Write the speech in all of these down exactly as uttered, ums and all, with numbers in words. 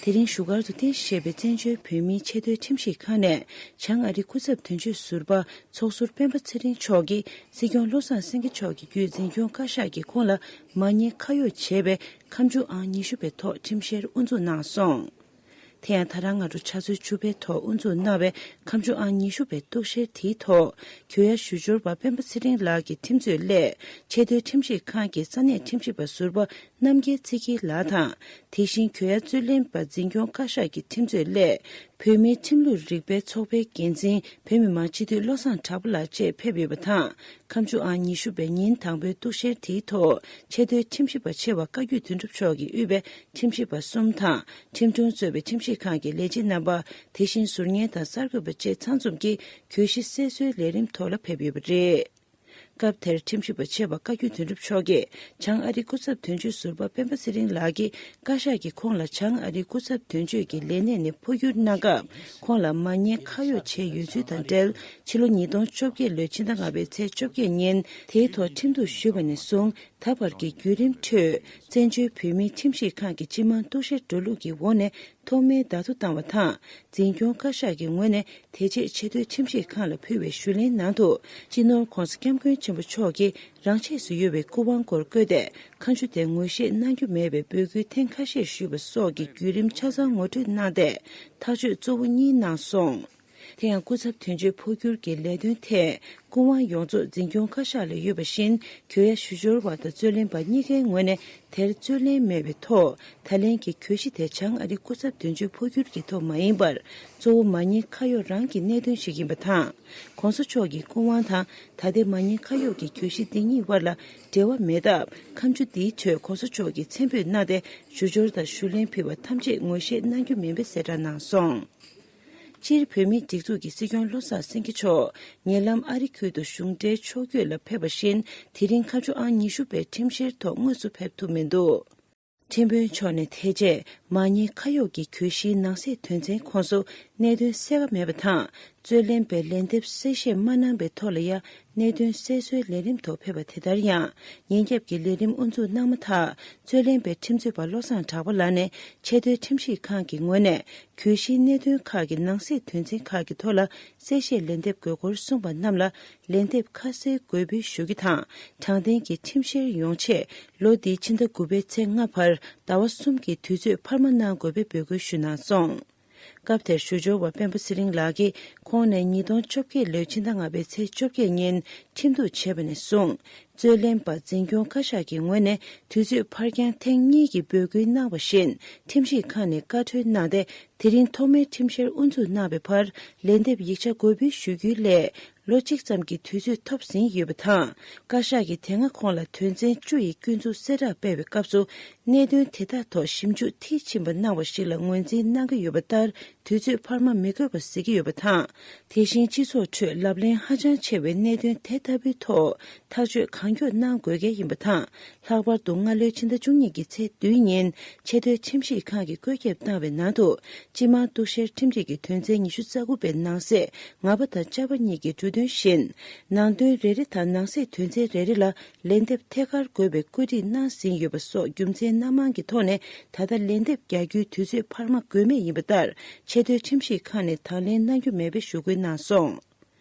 དེ་རིང་བཞུགས་སྒར་དུ་རྟེན་གཞི་བྱས་པའི་བཙན་བྱོལ་བོད་མིའི་ཆེས་མཐོའི་ཁྲིམས་ཞིབ་ཁང་ནས་བྱང་ཨ་རིའི་སྐུ་ཚབ་དོན་གཅོད་ཟུར་པ་ཚོགས་ཟུར་སྤེན་པ་ཚེ་རིང་མཆོག་གིས་སྲིད་སྐྱོང་བློ་བཟང་སེང་གེ་མཆོག་གི་བརྒྱུད་འཛིན་སྐྱོང་བཀའ་ཤག་གིས་ཁོང་ལ་མ་ཉེས་ཁ་གཡོགས་བྱས་པའི་ཁ་མཆུ་ཨང་ཉི་ཤུ་པའི་ཐོག་ཁྲིམས་བཤེར་དབུ་འཛུགས་གནང་སོང་། དེ་ཡང་ད་རང་སྔ་དྲོ་ཕྱག་ཚོད་བཅུ་པའི་ཐོག་དབུ་འཛུགས་གནང་བའི་ཁ་མཆུ་ཨང་ཉི་ཤུ་པའི་གཏུག་བཤེར་དེའི་ཐོག་གྱོད་ཡ་ཞུ་སྦྱོར་བ་སྤེན་པ་ཚེ་རིང་ལགས་ཀྱི་ཁྲིམས་རྩོད་སླད་ཆེས་མཐོའི་ཁྲིམས་ཞིབ་ཁང་གི་ས་གནས་ཁྲིམས་ཞིབ་པ་ཟུར་པ་རྣམ་རྒྱལ་ཚེ་འཁྱིལ་ལགས་དང་། དེ་བཞིན་གྱོད་ཡ་རྩོད་ལེན་པ་འཛིན་སྐྱོང་བཀའ་ཤག་གི་ཁྲིམས་རྩོད་སླད་བོད་མིའི་ཁྲིམས་ལུགས་རིག་པའི་ཚོགས་པའི་འགན་འཛིན་བོད་མི་མང་སྤྱི་འཐུས་བློ་བཟང་གྲགས་པ་ལགས་བཅས་ཕེབས་ཡོད་པ་དང་། ཁ་མཆུ་ཨང་ཉི་ཤུ་པའི་ཉིན་དང་པོའི་གཏུག་བཤེར་དེའི་ཐོག་ཆེས་མཐོའི་ཁྲིམས་ཞིབ་པ་ཆེ་བ་བཀའ་བརྒྱུད་དོན་གྲུབ་མཆོག་གིས་དབུས་པའི་ཁྲིམས་ཞིབ་པ་གསུམ་དང་ཁྲིམས་དྲུང་གཙོས་པའི་ཁྲིམས་ཞིབ་ཁང་གི་ལས་བྱེད་རྣམ་པ། དེ་བཞིན་ཟུར་ཉན་དང་གསར་འགོད་པ་བཅས་ཚང་འཛོམས་ཀྱིས་གྱོད་གཞི་སེལ་གསོའི་ལས་རིམ་ཐོག་ལ་ཕེབས་ཡོད་པ་རེད། སྐབས་དེར་ཁྲིམས་ཞིབ་པ་ཆེ་བ་བཀའ་བརྒྱུད་དོན་གྲུབ་མཆོག་གིས་བྱང་ཨ་རིའི་སྐུ་ཚབ་དོན་གཅོད་ཟུར་པ་སྤེན་པ་ཚེ་རིང་ལགས་ཀྱིས་བཀའ་ཤག་གིས་ཁོང་ལ་བྱང་ཨ་རིའི་སྐུ་ཚབ་དོན་གཅོད་ཀྱི་ལས་གནས་ནས་འཕོ་འགྱུར་གནང་སྐབས་ཁོང་ལ་མ་ཉེས་ཁ་གཡོགས་བྱས་ཡོད་ཚུལ་དང་འབྲེལ། ཕྱི་ལོ་ཉིས་སྟོང་བཅོ་བརྒྱད་ལོའི་ཕྱི་ཟླ་ལྔ་པའི་ཚེས་བཅོ་བརྒྱད་ཉིན་དེའི་ཐོག་ཁྲིམས་གཏུག་ཞུས་པ་ནས་བཟུང་ད་བར་གྱི་བརྒྱུད་རིམ་ཁྲོད། བཙན་བྱོལ་བོད་མིའི་ཁྲིམས་ཞིབ་ཁང་གི་སྤྱི་དམངས་གཏུག་བཤེར་འགྲོ་ལུགས་ཀྱི་འོག་ནས་ཐོག་མའི་བརྡ་ཐོ་བཏང་བ་དང་། འཛིན་སྐྱོང་བཀའ་ཤག་གི་ངོས་ནས་དེ་རྗེས་ཆེས་མཐོའི་ཁྲིམས་ཞིབ་ཁང་ལ་ཕུལ་བའི་ཞུ་ལན་ནང་དུ། སྤྱི་ནོར་༧གོང་ས་༧སྐྱབས་མགོན་ཆེན་པོ་མཆོག་གིས་རང་ཆས་སུ་ཡོད་པའི་སྐུ་དབང་སྐོར་བཀོད་དེ། ཁ་མཆུ་དེ་ངོས་བཞེས་གནང་རྒྱུ་མེད་པའི་འབོད་སྐུལ་ཐེངས་ཁ་ཤས་ཞུས་པ་སོགས་ཀྱི་བརྒྱུད་རིམ་ཆ་ཚང་ངོ་སྤྲོད་གནང་སྟེ། ཐག་གཅོད་གཙོ་བོ་གཉིས་གནང་སོང་། དེ་ཡང་སྐུ་ཚབ་དོན་གཅོད་འཕོ་འགྱུར་གྱི་ལས་དོན་ཐད། སྐུ་དབང་ཡོངས་རྫོགས་འཛིན་སྐྱོང་བཀའ་ཤག་ལ་ཡོད་པ་བཞིན། གྱོད་ཡ་ཞུ་སྦྱོར་བ་དང་རྩོད་ལེན་པ་གཉིས་ཀའི་ངོས་ནས། དེར་རྩོད་ལེན་མེད་པའི་ཐོག་ད་ལན་གྱི་གྱོད་གཞི་དེ་བྱང་ཨ་རིའི་སྐུ་ཚབ་དོན་གཅོད་འཕོ་འགྱུར་གྱི་ཐོག་མ་ཡིན་པར། གཙོ་བོ་མ་ཉེས་ཁ་གཡོག་རང་གི་གནད་དོན་ཞིག་ཡིན་པ་དང་། ༸གོང་ས་མཆོག་གི་སྐུ་དབང་དང་ད་ལྟའི་མ་ཉེས་ཁ་གཡོག་གི་གྱོད་གཞི་འདི་གཉིས་དབར་ལ་འབྲེལ་བ་མེད་སྟབས། ཁ་མཆུ་འདིའི་ཁྲོད་༸གོང་ས་མཆོག་གིས་མཚན་འབོད་གནང་སྟེ། ཞུ་སྦྱོར་དང་ཞུ་ལན་ཕུལ་བ་ཐམས་ཅད་ངོས་བཞེས་གནང་རྒྱུ་མིན་པའི་གསལ་བསྒྲགས་གནང་སོང་། སྤྱིར་བོད་མིའི་སྒྲིག་འཛུགས་ཀྱི་སྲིད་སྐྱོང་བློ་བཟང་སེང་གེ་མཆོག་ཉེ་ལམ་ཨ་རི་ཁུལ་དུ་གཞུང་འབྲེལ་ཕྱོགས་བསྐྱོད་ལ་ཕེབས་པ་བཞིན། དེ་རིང་ཁ་མཆུ་ཨང་ཉི་ཤུ་པའི་ཁྲིམས་བཤེར་ཐོག་དངོས་སུ་ཕེབས་ཐུབ་མི་འདུག་ཁྲིམས་དཔོན་མཆོག་ནས་དེ་རྗེས་མ་ཉེས་ཁ་གཡོག་གི་གྱོད་གཞིའི་ནང་གསེས་དོན་ཚན་ཁོངས་སུ་གནད་དོན་གསལ་ཁ་མེད་པ་དང་། རྩོད་ལེན་པའི་ལན་འདེབས་གསལ་བཤད་མ་གནང་པའི་ཐོག་ལ་ཡང་གནད་དོན་གསལ་བཟོའི་ལས་རིམ་ཐོག་ཕེབས་པ་དེ་ལྟར་ཡང་། ཉིན་རྒྱབ་ཀྱི་ལས་རིམ་དབུ་འཛུགས་གནང་མ་ཐག་རྩོད་ལེན་པའི་ཁྲིམས་རྩོད་པ་བློ་བཟང་གྲགས་པ་ལགས་ནས་ཆེས་མཐོའི་ཁྲིམས་ཞིབ་ཁང་གི་ངོས་ནས་གྱོད་གཞིའི་གནད་དོན་ཁག་གི་ནང་གསེས་དོན་ཚན་ཁག་གི་ཐོག་ལ་གསལ་བཤད་ལན་འདེབས་དགོས་སྐོར་གསུངས་པ་རྣམས་ལ་ལན་འདེབས་ཁ་གསལ་འགོད་འབུལ་ཞུ་རྒྱུ་དང་། དྲང་བདེན་གྱི་ཁྲིམས་བཤེར་ཡོང་ཆེད། ལོ་འདིའི་ཕྱི་ཟླ་དགུ་པའི་ཚེས་ལྔ་བར་ཟླ་བ་གསུམ་གྱི་དུས་ཚོད་འཕར་མ་གནང་དགོས་པའི་འབོད་སྐུལ་ཞུས་གནང་སོང་། སྐབས་དེར་ཞུ་སྦྱོར་བ་སྤེན་པ་ཚེ་རིང་ལགས་ཀྱིས་ཁོང་ནས་ཉིས་སྟོང་བཅོ་བརྒྱད་ལོའི་ཕྱི་ཟླ་ལྔ་པའི་ཚེས་བཅོ་བརྒྱད་ཉིན་ཁྲིམས་གཏུག་བྱས་པ་ནས་བཟུང་། རྩོད་ལེན་པ་འཛིན་སྐྱོང་བཀའ་ཤག་གི་ངོས་ནས་དུས་ཚོད་ཕར་འགྱངས་ཐེངས་གཉིས་ཀྱི་འབོད་སྐུལ་གནང་བ་བཞིན། ཁྲིམས་ཞིབ་ཁང་ནས་བཀའ་འཁྲོལ་གནང་སྟེ། དེ་རིང་ཐོག་མའི་ཁྲིམས་བཤེར་དབུ་འཛུགས་གནང་བའི་བར་ལན་འདེབས་ཡིག་ཆ་འགོད་འབུལ་ཞུ་རྒྱུའི་སླད། ལོ་གཅིག་ཙམ་གྱི་དུས་ཚོད་ཐོབ་ཟིན་ཡོད་པ་དང་། བཀའ་ཤག་གིས་དེ་སྔ་ཁོང་ལ་དོན་ཚན་བཅུ་ཡི་སྐྱོན་འཛུགས་གསལ་བསྒྲགས་སྤེལ་བའི་སྐབས་སུ། གནད་དོན་དེ་དག་ཐོག་ཞིབ་འཇུག་མཐིལ་ཕྱིན་པ་གནང་བ་ཞིག་ལ་ངོས་འཛིན་གནང་གི་ཡོད་པ་ལྟར། དུས་ཚོད་འཕར་མ་མི་དགོས་པ་གཟིགས་ཀྱི་ཡོད་པ་དང་། དེ་བཞིན་སྤྱི་ཚོགས་ཁྲོད་ལབ་གླེང་ཧ་ཅང་ཆེ་བའི་གནད་དོན་དེ་ལྟ་བུའི་ཐོག་ཐག་གཅོད་གང་མགྱོགས་གནང་དགོས་གལ་ཡིན་པ་དང་། ལྷག་པར་དུ་སྔ་ལོའི་ཕྱི་ཟླ་བཅུ་གཉིས་ཀྱི་ཚེས་བདུན་ཉིན་ཆེས་མཐོའི་ཁྲིམས་ཞིབ་ཁང་གིས་བཀོད་ཁྱབ་བཏང་བའི་ནང་དུ། སྤྱི་དམངས་གཏུག་བཤེར་ཁྲིམས་སྒྲིག་གི་དོན་ཚན་ཉི་ཤུ་རྩ་དགུ་པའི་ནང་གསེས་ལྔ་པ་དང་བཅའ་པ་གཉིས་ཀྱི་འབྲུ་དོན་བཞིན། ནང་དོན་རེ་རེ་དང་ནང་གསེས་དོན་ཚན་རེ་རེ་ལ་ལན་འདེབས་ཐད་ཀར་དགོས་པའི་བཀོད་སྒྲིག་གནང་ཟིན་ཡོད་པ་སོགས་རྒྱུ་མཚན་སྣ་མང་གི་ཐོག་ནས། ད་ལྟ་ལན་འདེབས་རྒྱག་རྒྱུའི་དུས་ཚོད་འཕར་མ་དགོས་མེད་ཡིན་པ་ལྟར། ཆེས་མཐོའི་ཁྲིམས་ཞིབ་ཁང་ནས་དང་ལེན་གནང་རྒྱུ་མེད་པའི་ཞུ་སྐུལ་གནང་སོང་།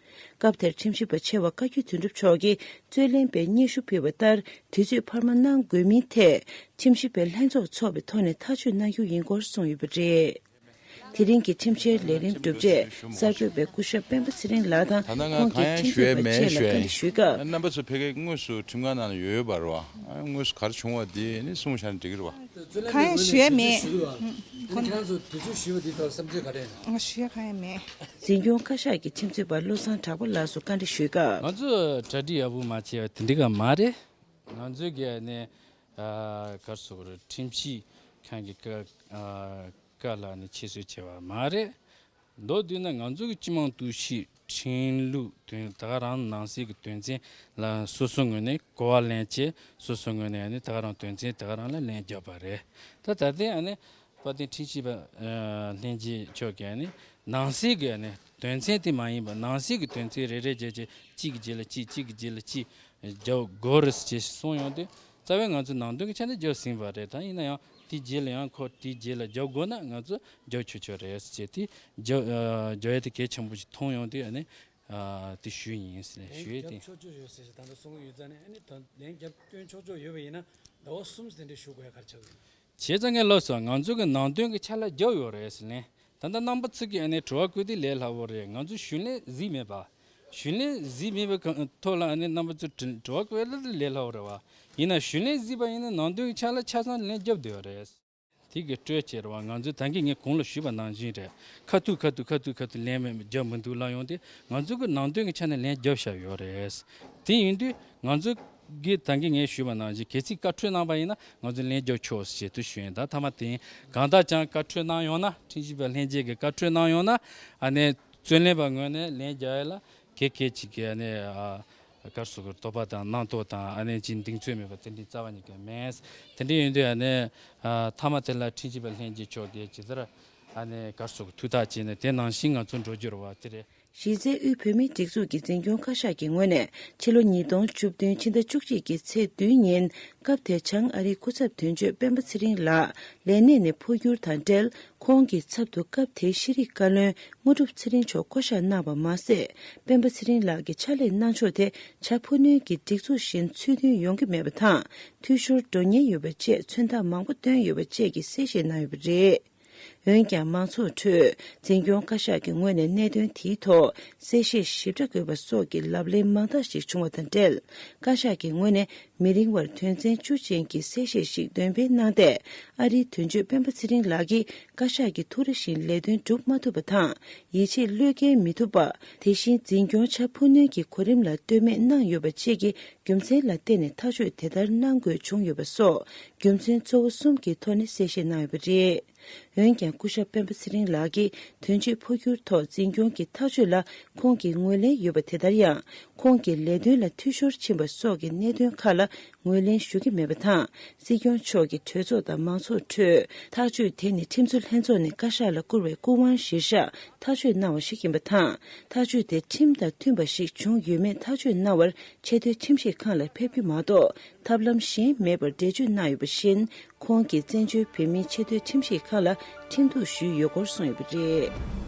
སྐབས་དེར་ཁྲིམས་ཞིབ་པ་ཆེ་བ་བཀའ་བརྒྱུད་དོན་གྲུབ་མཆོག་གིས་རྩོད་ལེན་པའི་སྙན་ཞུ་ཕུལ་བ་ལྟར། དུས་ཚོད་འཕར་མ་གནང་དགོས་མིན་ཐད། ཁྲིམས་ཞིབ་པའི་ལྷན་ཚོགས་འཚོགས་པའི་ཐོག་ནས་ཐག་གཅོད་གནང་རྒྱུ་ཡིན་སྐོར་གསུངས་ཡོད་པ་རེད། དེ་རིང་གི་ཁྲིམས་བཤེར་ལས་རིམ་གྲུབ་རྗེས། གསར་འགོད་པས་སྐུ་ཞབས་སྤེན་པ་ཚེ་རིང་ལགས་དང་། ད་ལྟ་ང་ཁོང་གི་གང་ཡང་ཁྲིམས་ཞུ་ཡ་རྩོད་པ་མེད་བཅས་ལ་ཞུ་ཡ། བཀའ་འདྲི་ཞུས་སྐབས། རྣམ་པ་ཚོ་ཕ་གིའི་དངོས་སུ་ཁྲིམས་ཁང་ནང་ལ་ཡོད་ཡོད་པ་རེད་བ། དངོས་སུ་ག་རེ་བྱུང་བ་དེ་ནི་གསུངས་བཞག་ན་འགྲིག་གི་རེད་བ། གང་ཡང་ཞུ་ཡ་མེད། ཁྱེད་རང་ཚོ་དུས་ཚོད་ཞུས་པ་འདི་ཐོག་བསམ་ཚུལ་ག་རེ། ང་ཞུ་ཡ་གང་ཡང་མེད། འཛིན་སྐྱོང་བཀའ་ཤག་གི་ཁྲིམས་རྩོད་པ་བློ་བཟང་གྲགས་པ་ལགས་སུ་བཀའ་འདྲི་ཞུས་སྐབས། ང་ཚོ་གྲ་སྒྲིག་ཡག་པོ་མ་བྱས་པ་དེ་འདྲ་ག་མ་རེད། ང་ཚོས་ཀྱི་ནི། ཨ། ག་རེ་ཟེར་དགོས་རེད། ཁྲིམས་ཞིབ་ཁང་གི་བཀའ། ཨ། བཀའ་ལ་ནི་ཁྱད་གསོད་བྱས་པ་མ་རེད། མདོར་བསྡུས་ན་ང་ཚོ་གི་སྤྱི་དམངས་འདུ་ཤེས་ཁྲིམས་ལུགས་དོན་ད་ག་རང་ནང་གསེས་ཀྱི་དོན་ཚན་ལ་སོ་སོའི་ངོས་ནས་གོ་བ་ལེན་བྱས། སོ་སོའི་ངོས་ནས་ནི་ད་ག་རང་དོན་ཚན་ད་ག་རང་ལ་ལན་བརྒྱབ་པ་རེད། ད་ད་ལྟའི་ཨ་ནི་དཔལ་ལྡན་ཁྲིམས་ཞིབ་པ་ལྷན་རྒྱས་མཆོག་གིས་ནི་ནང་གསེས་ཀྱི་ནི་དོན་ཚན་དེ་མ་ཡིན་པ་ནང་གསེས་ཀྱི་དོན་ཚན་རེ་རེ་བརྒྱབ་བྱས་གཅིག་གི་རྗེས་ལ་གཅིག་གཅིག་གི་རྗེས་ལ་གཅིག་རྒྱབ་དགོས་རེད་ཅེས་གསུངས་ཡོང་དུས། རྩ་བའི་ང་ཚོས་ནང་དོན་གྱི་ཆ་ནས་རྒྱབ་ཟིན་པ་རེད། ད་ཡིན་ན་ཡང་ དེའི་རྗེས་ལ་ཡང་ཁོ་དེའི་རྗེས་ལ་རྒྱབ་དགོས་ན་ང་ཚོ་རྒྱབ་ཆོག་ཆོག་རེད་ཟེར་དེ་རྒྱབ་ཨ་རྒྱབ་ཡ་དེ་གལ་ཆེན་པོ་ཞིག་མཐོང་ཡོང་དུས་ཨ་ནི་ཨ་དེ་ཞུས་ཡིན་ཟེར་ནས་ཞུས་ཏེ། རྒྱབ་ཆོག་ཆོག་ཡོད་ཟེར་ཞིག་ད་ལྟ་གསུང་གི་ཡོད་ཙང་ནས་ཨ་ནི་ད་ལན་རྒྱབ་སྐྱོན་ཆོག་ཆོག་ཡོད་པ་ཡིན་ན་ཟླ་བ་གསུམ་ཟིན་འདྲ་ཞུ་དགོས་ཡ་ག་རེ་ཆགས་ཀྱི་ཡོད། བྱས་ཙང་ངས་ལབ་སོང་ང་ཚོ་གི་ནང་དོན་གྱི་ཆ་ལ་རྒྱབ་ཡོད་རེད་ཟེར་ལན། ད་ལྟ་རྣམ་པ་ཚོ་གིས་ཨ་ནི་དྲི་བ་བཀོད་དེ་ལས་སླ་བོ་རེད། ང་ཚོ་ཞུ་ལན་གཟིགས་མེད་པ། ཞུ་ལན་གཟིགས་མེད་པའི་གང་ཐོག་ལ་ཨ་ནི་རྣམ་པ་ཚོ་དྲི་དྲི་བ་བཀོད་ལ་ལས་སླ་བོ་རེད་བ། ཡིན་ན་ཞུ་ལན་གཟིགས་པ་ཡིན་ན་ནང་དོན་གྱི་ཆ་ལ་ཆ་ཚང་ལན་རྒྱབ་བསྡད་ཡོད་རེད། དེ་གི་སྤྲོས་བཅས་རེད་བ། ང་ཚོས་ད་གིན་ངས་གོང་ལ་ཞུས་པ་ནང་བཞིན་རེད། ཁ་ཐུག་ཁ་ཐུག་ཁ་ཐུག་ཁ་ཐུག་ལན་མེད་རྒྱབ་མི་འདུག་ལབ་ཡོང་དུས་ང་ཚོ་གི་ནང་དོན་གྱི་ཆ་ནས་ལན་རྒྱབ་བཞག་ཡོད་རེད། དེ་ཡིན་དུས་ང་ཚོ་གིས་ད་གིན་ངས་ཞུས་པ་ནང་བཞིན་གལ་སྲིད་བཀའ་འཁྲོལ་གནང་པ་ཡིན་ན་ང་ཚོ་ལན་རྒྱབ་ཆོག་ཞེས་དུ་ཞུས་ཡིན། ད་མཐའ་མ་དེ་ཡིན་གང་ལྟར་ཀྱང་བཀའ་འཁྲོལ་གནང་ཡོང་ན་ཁྲིམས་ཞིབ་པ་ལྷན་རྒྱས་ཀྱིས་བཀའ་འཁྲོལ་གནང་ཡོང་ན་ཨ་ནི་རྩོད་ལེན་པ་ངོས་ནས་ལན་རྒྱག་ཡ་ལ་གལ་གལ་ཅིག་གི་ཨ་ནི་ཨ་གར་སོགས་ཀྱི་དོགས་པ་དང་རྣམ་རྟོག་དང་ཨ་ནི་ཅིག་གདེང་ཚོད་མེད་པ་དེ་འདྲའི་རྩ་བ་ཉིད་ཀྱི་མེད། དེ་འདྲ་ཡིན་དུས་ཨ་ནི་ཨ་མཐའ་མ་དེ་ལ་ཁྲིམས་ཞིབ་པ་ལྷན་རྒྱས་མཆོག་གིས་ཇི་ལྟར་ཨ་ནི་གར་སོགས་ཀྱི་ཐུགས་ཐག་བཅད་ནས་དེ་ནང་བཞིན་ང་ཚོ་འགྲོ་རྒྱུ་རེད་བ། དེ་རེད། གཞི་རྩའི་དབུས་བོད་མིའི་སྒྲིག་འཛུགས་ཀྱི་འཛིན་སྐྱོང་བཀའ་ཤག་གི་ངོས་ནས་ཕྱི་ལོ་ཉིས་སྟོང་བཅུ་བདུན་ཕྱི་ཟླ་བཅུ་གཅིག་གི་ཚེས་བདུན་ཉིན་སྐབས་དེར་བྱང་ཨ་རིའི་སྐུ་ཚབ་དོན་གཅོད་སྤེན་པ་ཚེ་རིང་ལགས་ལས་གནས་ནས་འཕོ་འགྱུར་དང་འབྲེལ། ཁོང་གི་ཚབ་ཏུ་སྐབས་དེའི་ཤེས་རིག་བཀའ་བློན་དངོས་གྲུབ་ཚེ་རིང་མཆོག་བསྐོ་གཞག་གནང་བ་མ་ཟད། སྤེན་པ་ཚེ་རིང་ལགས་ཀྱི་ཕྱག་ལས་གནང་ཕྱོགས་དེ་བྱ་ཕོ་ནུའི་གི་སྒྲིག་འཛུགས་བཞིན་ཚུལ་མཐུན་ཡོང་གི་མེད་པ་དང་། འཐུས་ཤོར་འགྲོ་ཉེན་ཡོད་པ་བཅས་མཚོན་རྟགས་མང་པོ་བཏོན་ཡོད་པ་བཅས་ཀྱི་གསལ་བཤད་གནང་ཡོད་པ་རེད། འོན་ཀྱང་མང་ཚོགས་ཁྲོད་འཛིན་སྐྱོང་བཀའ་ཤག་གི་ངོས་ནས་གནད་དོན་དེའི་ཐོག་གསལ་བཤད་ཞིབ་ཕྲ་དགོས་པ་སོགས་ཀྱི་ལབ་གླེང་མང་དག་ཞིག་བྱུང་བ་དང་འབྲེལ། བཀའ་ཤག་གི་ངོས་ནས་མི་རིང་བར་དོན་ཚན་བཅུ་ཅན་གྱི་གསལ་བཤད་ཞིག་འདོན་སྤེལ་གནང་སྟེ། ཨ་རིའི་དོན་གཅོད་སྤེན་པ་ཚེ་རིང་ལགས་ཀྱིས་བཀའ་ཤག་གིས་ཐུགས་རེ་བཞིན་ལས་དོན་སྒྲུབ་མ་ཐུབ་པ་དང་། ཡིད་ཆེས་བློས་འགེལ་མི་ཐུབ་པ། དེ་བཞིན་འཛིན་སྐྱོང་བྱ་ཕོ་ནུའི་གི་གོ་རིམ་ལ་ལྟོས་མེད་གནང་ཡོད་པ་བཅས་ཀྱི་རྒྱུ་མཚན་ལ་བརྟེན་ནས་ཐག་གཅོད་དེ་ལྟར་གནང་དགོས་བྱུང་ཡོད་པ་སོགས་རྒྱུ་མཚན་གཙོ་བོ་གསུམ་གྱི་ཐོག་ནས་གསལ་བཤད་གནང་ཡོད་པ་རེད། འོན་ཀྱང་སྐུ་ཞབས་སྤེན་པ་ཚེ་རིང་ལགས་ཀྱིས་དོན་གཅོད་འཕོ་འགྱུར་ཐོག་འཛིན་སྐྱོང་གི་ཐག་གཅོད་ལ་ཁོང་གིས་ངོས་ལེན་ཡོད་པ་དེ་ལྟར་ཡང་། ཁོང་གིས་ལས་དོན་ལ་འཐུས་ཤོར་ཕྱིན་པ་སོགས་ཀྱི་གནད་དོན་ཁག་ལ་ངོས་ལེན་ཞུ་གི་མེད་པ་དང་། སྲིད་སྐྱོང་མཆོག་གིས་གྲོས་ཚོགས་དང་མང་ཚོགས་ཁྲོད་ཐག་གཅོད་དེ་ནི་ཁྲིམས་བཟོ་ལྷན་ཚོགས་ནས་བཀའ་ཤག་ལ་བསྐུར་བའི་སྐུ་དབང་གཞིར་བཞག་ཐག་གཅོད་གནང་བ་ཞིག་ཡིན་པ་དང་། ཐག་གཅོད་དེ་ཁྲིམས་དང་མཐུན་པ་ཞིག་བྱུང་ཡོད་མེད་ཐག་གཅོད་གནང་བར་ཆེས་མཐོའི་ཁྲིམས་ཞིབ་ཁང་ལ་ཕེབས་རྒྱུ་མ་གཏོགས་ཐབས་ལམ་གཞན་མེད་པར་འགྲེལ་བརྗོད་གནང་ཡོད་པ་བཞིན། ཁོང་གིས་བཙན་བྱོལ་བོད་མིའི་ཆེས་མཐོའི་ཁྲིམས་ཞིབ་ཁང་ལ་ཁྲིམས་གཏུག་ཞུས་ཡོད་སྐོར་གསུངས་ཡོད་པ་རེད།